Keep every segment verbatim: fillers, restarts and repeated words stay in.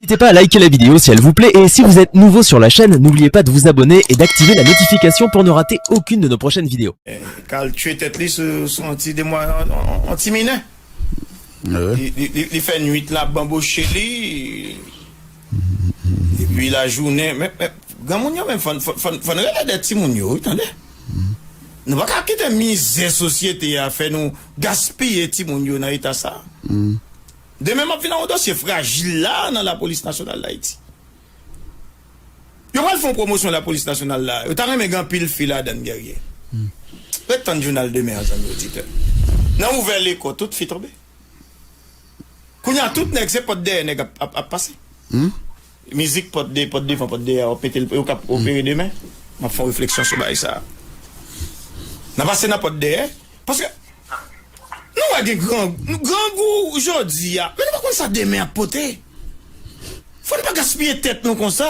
N'hésitez pas à liker la vidéo si elle vous plaît et si vous êtes nouveau sur la chaîne, n'oubliez pas de vous abonner et d'activer la notification pour ne rater aucune de nos prochaines vidéos. K al tchwe tèt li sou, sou yon ti demwa, yon, yon, yon ti minè. Li, li, li, li fè nwit la banboche li. Epi lajounen, men, men, granmoun yo menm, fò n, fò n, fò n, fò n rele dèt timoun yo, wi, tande. Nou pa ka kite mizè sosyete a fè nou gaspiye timoun yo nan eta sa. Demen m ap vin ak yon dosye frajil la nan Lapolis Nasyonal d Ayiti. Yo pral fè yon pwomosyon Lapolis Nasyonal la. Yo ta renmen gen anpil fi ladan, Guerrier. Ret tann jounal demen an, zanmi oditè. Nan ouvè lekò, tout fi tonbe. Kounye a, tout nèg, se pòt dèyè nèg ap, ap, ap pase. Mizik pòt de, pòt devan, pòt dèyè, yo pete l, yo k ap opere demen. M ap fè yon refleksyon sou bagay sa. N ap pase nan pòt dèyè. Paske nou wè gen gran, grangou jodi a, men nou pa konn sa demen ap pote. Fò n pa gaspiye tèt nou konsa.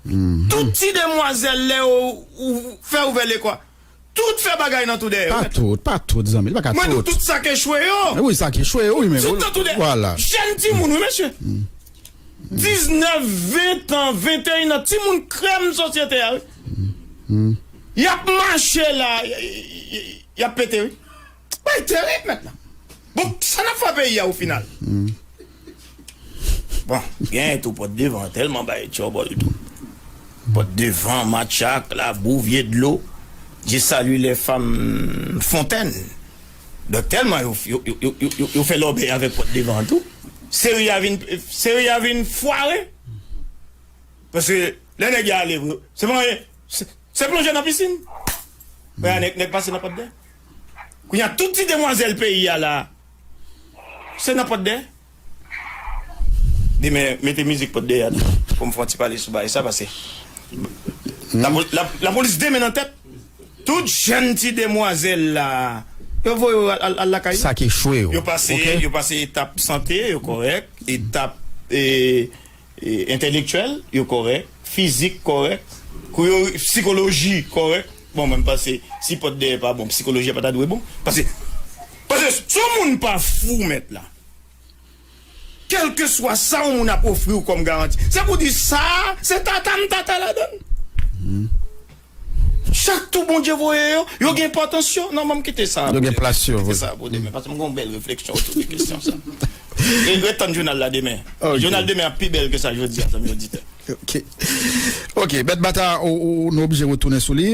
Tout ti demwazèl, lè ou, ou fè ouvè lekò, tout fè bagay nan tou dèyè. Pa tout, pa tout, zanmi. Pa ka tout. Mwen, nou tout sa k echwe yo. Wi, sa k echwe yo, wi, men. Tout nan tou dèyè. Vwala. Jèn timoun, wi, mesye. Diznèf, ven tan, venteyen an, timoun krèm sosyete a, wi. Y ap mache la, y, y, y, y ap pete, wi. Bagay terib, mèt la. Bon, sa n ap fè peyi a, o final? Bon, gen tou pòt devan, tèlman bagay tchòbòl tou. Pòt devan, matchak, labou, vye dlo. Je salue les femmes fontaines. Donk, tèlman yo, yo, yo, yo, yo, yo fè lòbèy avèk pòt devan an tou. Seri a vin, seri a vin fware. Paske lè nèg yo ale vre, se pa anyen. Se, se plonje nan pisin. Kounye a, nèg, nèg pase nan pòt dèyè. Kounye a, tout ti demwazèl peyi a la, se nan pòt dèyè. Demen, mete mizik pòt dèyè a tou, pou m fè yon ti pale sou bagay sa, paske lapo-, la, lapolis demen nan tèt. Tout jèn ti demwazèl la, yo voye yo al, al, al lakay yo. Sa k echwe yo. Yo pase, Ok. Yo pase etap sante, yo kòrèk, etap, e, e, entèlektyèl, yo kòrèk, fizik kòrèk, kou yo sikoloji kòrèk. Bon, mwen m panse si pòt dèyè pa bon, sikoloji a pa ta dwe bon. Paske, paske si yon moun pa fou, mèt la, kèlkeswa sa yon moun ap ofri w kòm garanti, se pou di sa, se tata m tata ladan l. Chak tou Bondye voye yo, yo gen enpòtans yo. Non, ban m kite sa. Yo gen plas yo, Kite wi. Sa pou demen, paske m gen yon bèl refleksyon otou de kesyon sa. E ret tann jounal la demen. Ok. Jounal demen ap pi bèl ke sa jodi a, zanmi oditè. Ok. Ok, Mèt Bata, ou, ou, nou oblije retounen sou li.